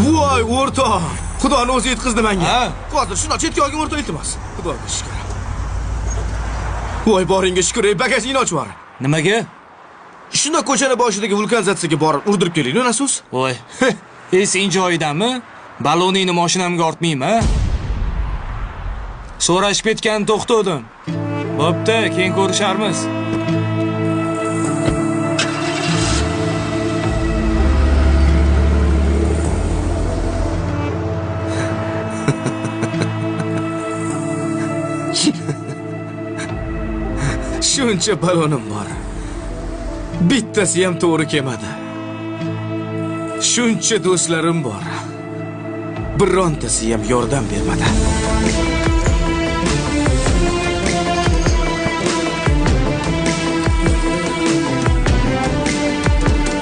Voy, o'rtoq! Xudoni o'zi yetkazdi menga. Hozir shundoq chetga olgin o'rtoq, iltimos. Xudoga shukr. Voy, boringga shukr, ey, bagajingni ochib yubor. Nimaga? Shundoq ko'chani boshidagi vulkanizatsiyaga borib urdirib keling, nasos. Voy. Esing joyidami? Balloningni mashinamga ortmayman. So'rashib ketganini to'xtadim. Bo'pti, keyin ko'risharmiz. Shuncha balonim bor. Bittasi ham to'g'ri kelmadi. Shuncha do'stlarim bor. Birontasi ham yordam bermadi.